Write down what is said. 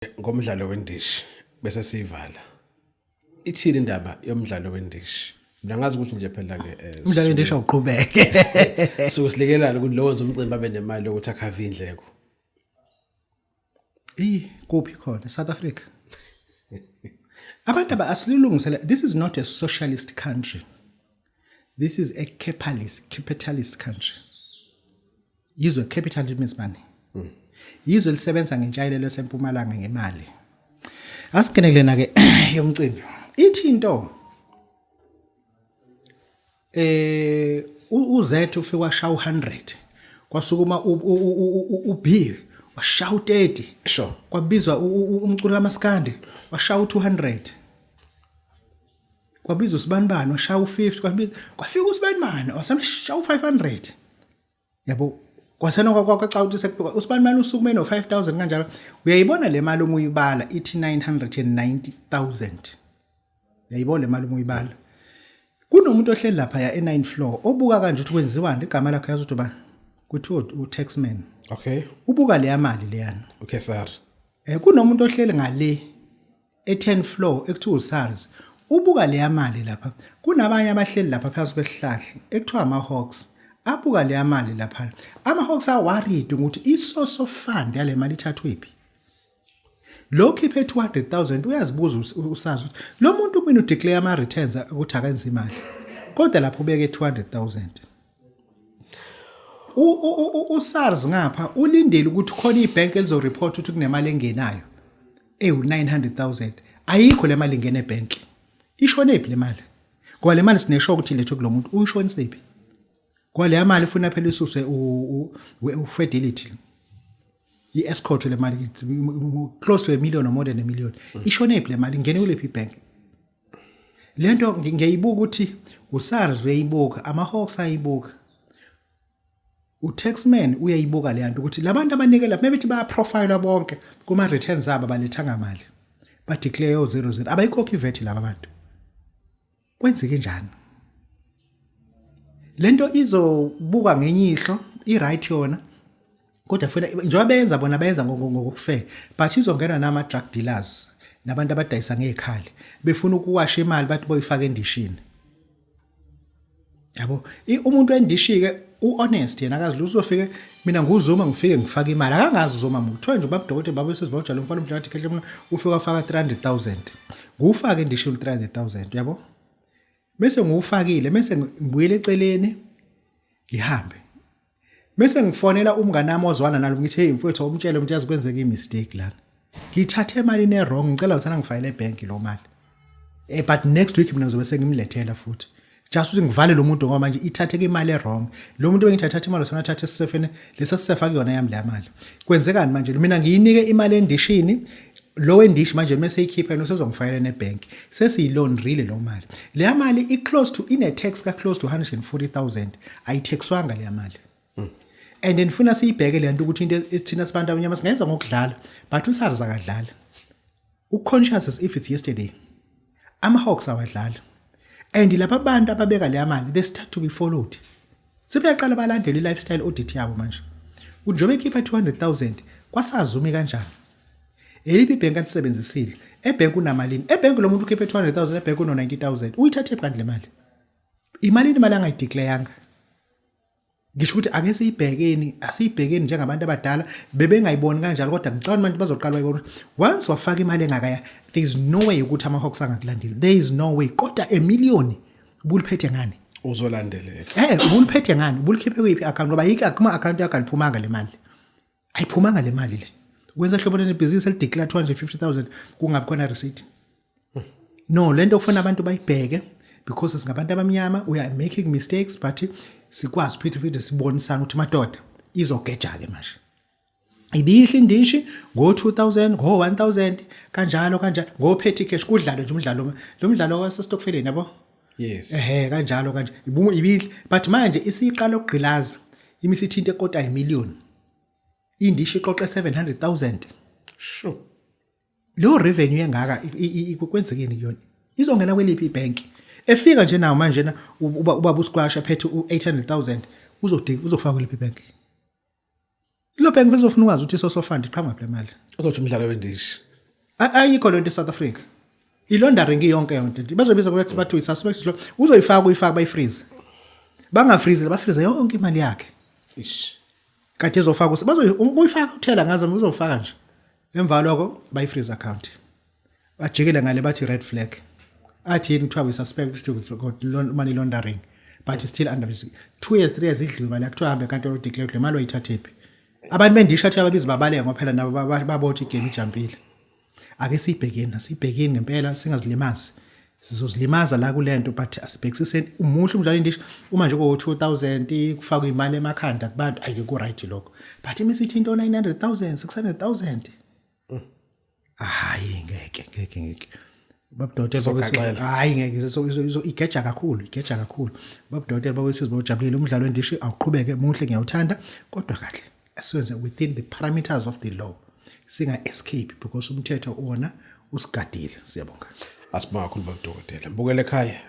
Ngomdlalo wendishi bese siyivala. Ithini indaba yomdlalo wendishi? Mina ngazi ukuthi nje phela ke Umdlalo wendishi awuqhubeke. Suke silekelana ukuthi lowo umcimbi abe nemali yokuthi akhave indleko. Eh, kuphi khona? South Africa. Abantu asililungisela, this is not a socialist country. This is a capitalist country. Yizwe capital means money. Yizwe lisebenza ngentshayelelo esempumalanga ngemali. Asingene kulena ke yomcimbi. Ithi into uZ ufike washaya u100, kwasukuma uB washaya u30. Kwabizwa umculo kaMaskandi, washaya u200. Kwabizwa usibanibani, washaya u50. Kwabizwa, kwafika usibanibani, wasemshaya u500, yabo. Kwasena kwacaca ukuthi sekubika usibanibani usukume no5000 kanjalo. Uyayibona le mali uma uyibala, ithi 990,000. Uyayibona le mali uma uyibala, kunomuntu ohleli lapha ya e9 floor obuka kanje ukuthi kwenziwani. Igama lakhe yazi ukuthi ba kuthiwa u-taxman. Ubuka leya mali leyana. Okay sir. Kunomuntu ohleli ngale e10 floor ekuthiwa uSARS, ubuka leya mali lapha. Kunabanye abahleli lapha phakathi kwesihlahla ekuthiwa ama-hawks, abuka leya mali lapha. Ama-hawks a-worried ukuthi i-source of fund yale mali ithathwe phi. Lo khiphe 200,000 uyazibuza uSARS ukuthi lo muntu kumina udeclare ama returns ukuthi akenza imali, kodwa lapho ubeke 200,000. USARS ngapha ulindele ukuthi khona ibhenki elizoreport ukuthi kunemali engenayo ewu 900,000. Ayikho le mali ingena ebhenki. Ishone phi le mali? Ngoba le mali sinesho ukuthi ilethwe kulo muntu, uyishonisephi? Ngoba le mali ifuna phela isuswe uFidelity, i-escort. Le mali it's close to a million or more than a million. Ishone phi le mali? Ingene kulephi ibhenki lento? Ngiyayibuka ukuthi uSARS uyayibuka, ama-hawks ayibuka, utaxman uyayibuka le nto ukuthi labantu abanikela maybe baya-profile bonke kuma returns abo, balethanga mali, ba-declare yo 00, abayikhokhi iVAT laba bantu. Kwenzeke njani lento? Izobuka ngenye ihlo, i-right yona, kodwa funa njengoba benza bona, benza ngokufair, but izongena nama drug dealers nabantu abadayisa ngezikhali befuna ukuwasha imali, bathi boyifaka endishini, yabo. Umuntu endishi-ke u-honest yena, akazi lutho. Uzofike, mina nguZuma, ngifike ngifake imali, akangazi uZuma muntu. Kuthiwa nje ubaba dokotela, baba sesibawujala umfana umdlala khehle mina, ufike wafaka 300,000. Nguwufake endishini 300,000, yabo. Bese ngiwufakile, bese ngibuyele eceleni, ngihambe, bese ngifonela umngane wami ozwana nalo, ngithi, "Hey mfowethu, umtshele umuntu, yazi kwenzeka i-mistake lana, ngithathe imali ne wrong, ngicela uthana ngifayele ebhenki lo mali, but next week mina ngizobe sengimlethela futhi, just ukuthi ngivale lo muntu, ngoba manje ithatheke imali e-wrong. Lo muntu bengithi athathe imali, uthana athathe esisefeni lesa sisefa kuyona yami le mali. Kwenzekani manje? Mina ngiyinike imali endishini, lo wendishi manje mase ikhipha yena usezongifayela nebhenki, sesiyi-laundrile lo mali. Leya mali i-close to, ine-tax ka-close to 140,000, ayitaxwanga leya mali. And then funa siyibheke le nto ukuthi into ethina sibantu abanyama singenza ngokudlala, but uSARS akadlali, u-conscious as if it's yesterday. Ama-hawks awadlali, and laba bantu ababeka leya mali, they start to be followed. Sebeyaqala balandela i-lifestyle audit yabo manje, njengoba ekhipha 200,000 kwaSARS, umi kanjani? Eliphi ibhenki alisebenzisile? Ebhenki unamalini? Ebhenki lo muntu ukhiphe 200,000, ebhenki uno 90,000. Uyithathe kanti le mali? Imalini imali angayideclaranga? Ngisho ukuthi ake siyibhekeni, asiyibhekeni njengabantu abadala bebengayiboni kanjalo, kodwa ngicabanga manje bazoqala bayibona. Once wafaka imali engakaya, there is no way ukuthi ama-hawks angakulandeli, there is no way. Kodwa a million ubuliphethe ngani? Uzolandeleka. Ubuliphethe ngani? Ubulikhiphe kuyiphi account? Ngoba yikho kuma account yakho aliphumanga le mali, ayiphumanga le mali le. Wenza hlobo lebhizinisi elideclare 250,000, kungabi khona receipt? No, lento kufuna abantu bayibheke because singabantu abamnyama, we are making mistakes, but sikwazi futhi sibonisana ukuthi madoda, izogeja ke manje. Ibihle indishi ngo-2000, ngo-1000, kanjalo kanjalo, ngo-petty cash, kudlalwe nje umdlalo, lo mdlalo wasestokfeleni, yabo. Ehe, kanjalo kanje ibihle, but manje isiqala ukugqilaza imisithinto ekota imillion, indishi iqoqe 700,000. Leyo revenue engaka kwenzekeni kuyona? Izongena kweliphi ibhenki? Efika nje nawo manje na uba ubaba uSquash aphethe u800000, uzodinga uzofaka kweliphi ibhenki? Lo bank uzofuna ukwazi ukuthi i-source of fund iqhamuka le mali. Uzothi umdlalo wendishi. Ayikho lento eSouth Africa. I-laundering iyonke yonke. Bazobiza ukuthi bathi uyi-suspect lo uzoyifaka uyifaka bayifreeze. Bangafreeze, bafreeze yonke imali yakhe. Ish. Kade ezofaka bazoyifaka uthela ngazo, uzofaka nje. Emva lokho bayifreeze account. Bajikele ngale bathi red flag. Athi yini? Kuthiwa we suspect ukuthi got money laundering, but it's still under investigation. 2 years, 3 years idliwe imali yakhe. Kuthiwa hambe enkantolo, declare le mali oyithathephi. Abantu bendisha athi ababizi babaleka ngoba phela nabo babothi igame ijumpile. Ake siyibhekeni, asiyibhekeni ngempela, singazilimazi, sizozilimaza la kulento, but asibhekisiseni. Umuhle umdlalo indishi uma nje ko 2000 kufakwa imali emakhanda kubantu, ayike ku right lokho, but imisithi into 900,000, 600,000, hayi ngeke, ngeke, ngeke, babudokotela. Sogaxela. Hayi ngeke, igeja kakhulu, igeja kakhulu, babudokotela. Babesizwe bawujabulile umdlalo wendishi, awuqhubeke, muhle, ngiyawuthanda, kodwa kahle asiwenze within the parameters of the law, singa escape because umthetho wona usigadile. Siyabonga. Asibonga kakhulu, babudokotela. Mbukele ekhaya.